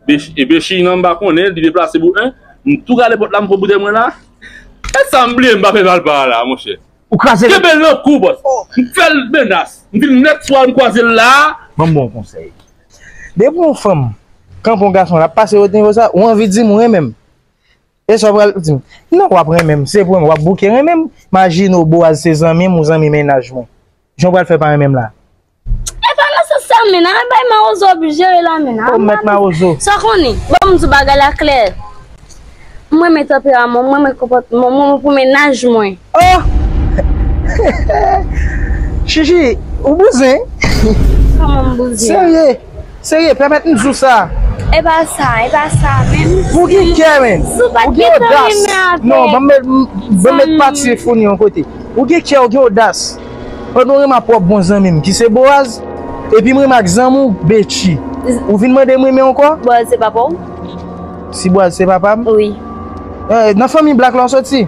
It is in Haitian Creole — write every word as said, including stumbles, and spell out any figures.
Bechi, e Bechi nan m pa konnen, li deplase pou en. M tou rale pòt la, m pran boutèy mwen la. E sa m bliye, m pa fè mal pa la, monchè. Ou kraze l. Kenbe l nan kou, bòs. M fè l menas. M di l nèt swa m kwaze l la. Ban m bon konsèy. Depi yon fanm kanpe yon gason, l ap pase wote nivo sa, ou anvi di m ou renmen m. E sa w pral di m? Non, w ap renmen m. Se pou w ap bouke renmen m. Majine w Boaz se zanmi m ou zanmi mennaj mwen. Jan w pral fè pa renmen m la? E pa nan sans sa, men nan bay mawozo ap jere la, men nan. Ou mèt mawozo. Sa w konnen, ban m di w bagay la klè. Mwen renmen tanperaman, mwen renmen konpòtman, mwen renmen pou mennaj mwen. Oh! Chichi, ou bouzen? Kòman m bouzen? Serye? Serye, pèmèt m di w sa. E pa sa, e pa sa, men. Ou gen kè, men. Si w pa t Ou gen gentan odas. renmen avèk. Non, ban m met, ban m met pati founi yon kote. Ou gen kè, ou gen odas. Pandan w renmen ak pwòp bon zanmi m, ki se Boaz, epi m renmen ak zanmi w, Betchi. Ou vin mande m renmen ankò? Boaz se papa w? Si Boaz se papa m? Wi. Eh, nan fanmi blak la w soti?